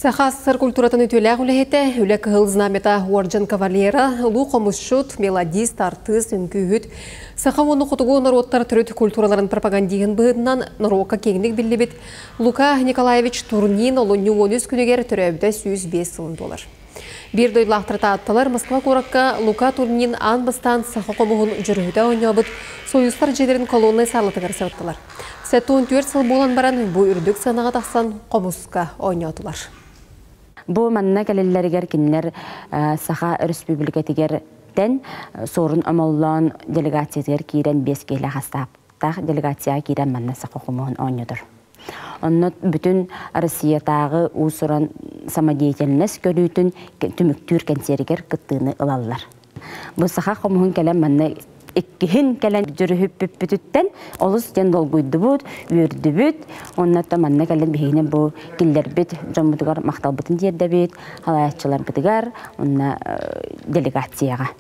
Саха СССР культуратын үтүөлээх үлэһитэ, Үлэ Кыһыл Знамята уордьан кавалера, улуу хомусчут, мелодист, артыыс, үҥкүүһүт, саха уонна хотугу норуоттар төрүт культураларын пропагандиһын быһыытынан норуокка киэҥник биллибит Лука Николаевич Турнин олунньу 13 күнүгэр төрөөбүтэ 105 сылын туолар. Биир дойдулаахтар таатталар Москва куоракка Лука Турнин аан бастаан саха хомуһун дьөрүһүтэ оонньообут Союзтар дьиэлэрин колоннай саалатыгар сырыттылар. 74 сыл буолан баран, бу үрдүк сыанаҕа тахсан хомуска оонньоотулар. Бу манна кэлэллэригэр кинилэр Саха Өрөспүүбүлүкэтигэр тэн Суорун Омоллоон делегациятыгар киирэн биэс киһилээх астааптаах делегацияҕа киирэн манна саха хомуһун оонньотор. Онно бүтүн Россиятааҕы уус-уран самодеятельность көрүүтүн түмүктүүр кэнсиэригэр кыттыыны ылаллар. Бу саха хомуһун кэлэн манна иккиһин кэлэн дьүрүһүппүппүтүттэн олус диэн долгуйдубут, үөрдүбүт. Онно манна кэлэн биһигини бу киллэрбит дьоммутугар махталбытын тиэрдэбит, халааччыларбытыгар, уонна делегацияҕа.